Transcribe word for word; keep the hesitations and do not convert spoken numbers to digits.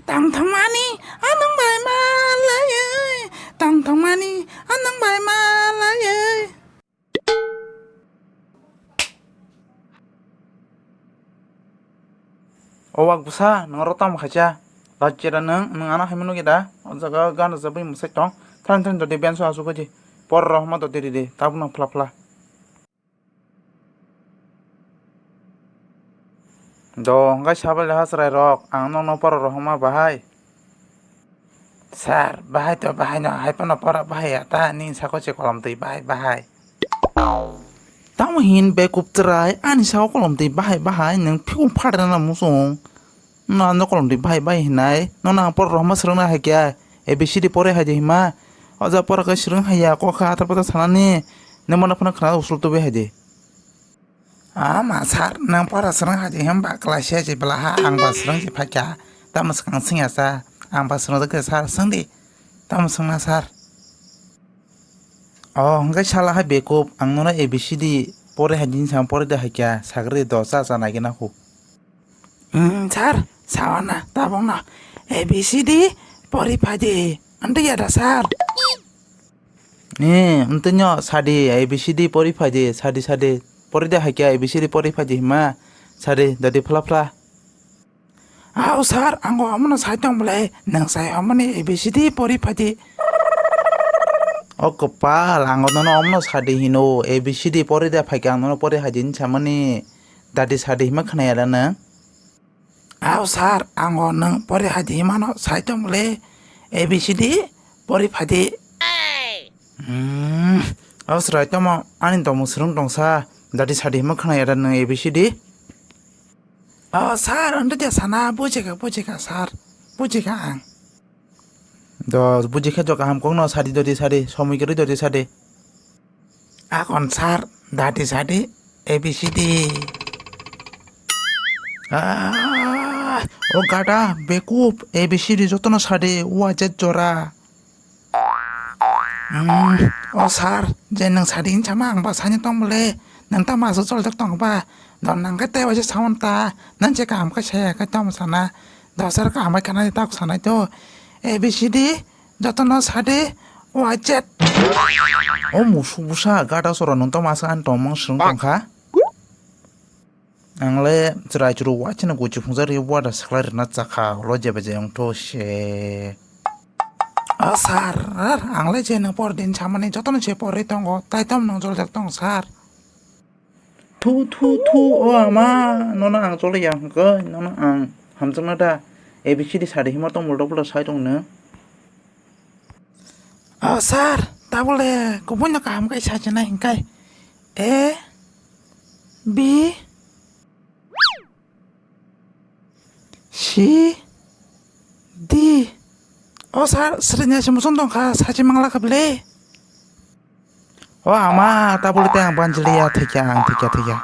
Tang thangmani anang bai malaioi, tang thangmani anang bai malaioi. O wak bwsa, nwng oro tamo khaisa? Lachira nwng, nwng ano haimano geda? O jaga gan rwjagwi mwsai tong. Thang thang jodi benso asugwi di. Por rohma dodi ridi, tabukno phla phla. Do, hwnkhe sabai leha chwrairok, ang nokno pora rohorma bahai? Sir, bahai to bahaino, hai phano pora bahai ya ta, nini sako se kolom twi bahai, bahai. Tamo hin bekup chwrai, ani sako kolom twi bahai, bahai, nwng phikung phatrana musung. No ano kolom twi bahai, bahai hinai, nono ang pora rohorma swrwngna hai khe, A B C D pore hai di hima. O ja pora khe swrwng hai ya, kokha atar patar sanani, nwng mano phano khna usul tubui hai di. Ama sir, nwng pora swrwng hai di hwnba class se je bwla ha, ang ba swrwng je phaikha. Tamo swkang swngya sa, ang ba swrwng jakhe sir, swngdi. Tamo swngna sir? O, hwnkhe sala hai bekup, ang nono A B C D pore hai di hinsa pore de haikha, sagri do cha cha naigena khu. Hmm, sir, sawana, tabukno A B C D pori phai di. Ante ya da sir? Ni, ntwino sadi A B C D pori phaidi, sadi sadi. Pori de haikhe A B C D pori phaidi hima. Sadi, dadi phla phla. Au sir, ango amono sai tong bwle, nang sai amoni A B C D pori phaidi. O kwpal, ango nono omono sadi hino, A B C D pori de phaikhe ang nono pori haidi hinsa mani. Dadi sadi hima khna ya da nang? Au sir, ango nwng pori hai di himano sai tong le, A B C D pori phai di. Hmm, au sir, tomo ani tomung swrwng tongsa, dadi sadi hima khna ya da nwng A B C D? O sir, ando dia sana, bujikha, bujikha sir, bujikha ang. Do, bujikha jo kaham kokno sadi dodi sadi, somoi kwrwi dodi sadi. Akon sir, dadi sadi, A B C D. Ah, o gada, bekup, A B C D jotono sadi, wa jet jora. Hmm, o sir, je nwng sadi hinsa ma ang ba sani tong bole, nwng ta maso chol jak tong ba, don nang khe tei waisa sawan ta, nwng je kaham khe saya khe tamo sana, do sir kaham khe nai tak sanai to, A B C D, Jotono sade, wa jet. O musuk busa gada soro nwng to masa ani tongmung swrwng tongkha. Ang le chwrai chwrwi wa chini guchi phungsa ri wa da swkhlai rwna chakha, ulo jeba je wngtho se. O sir, ang le je nwng por din samani jotono se porwi tongo, tai tamo nwng joljak tongo sir. Thu, thu, thu, o ama, nono ang chole ya hwnkhe, nono ang hamjakna da, A B C D sadi hima tongmol rok bwla sai tong nw. O sir, tabole kubun no kaham kai sajana hinkai. A, B, C, D. O sir, srenya se muchung tongkha, sachi mangla kha bele. O ama, tabole tei ang banjili ya, thikya, ang thikya, thikya.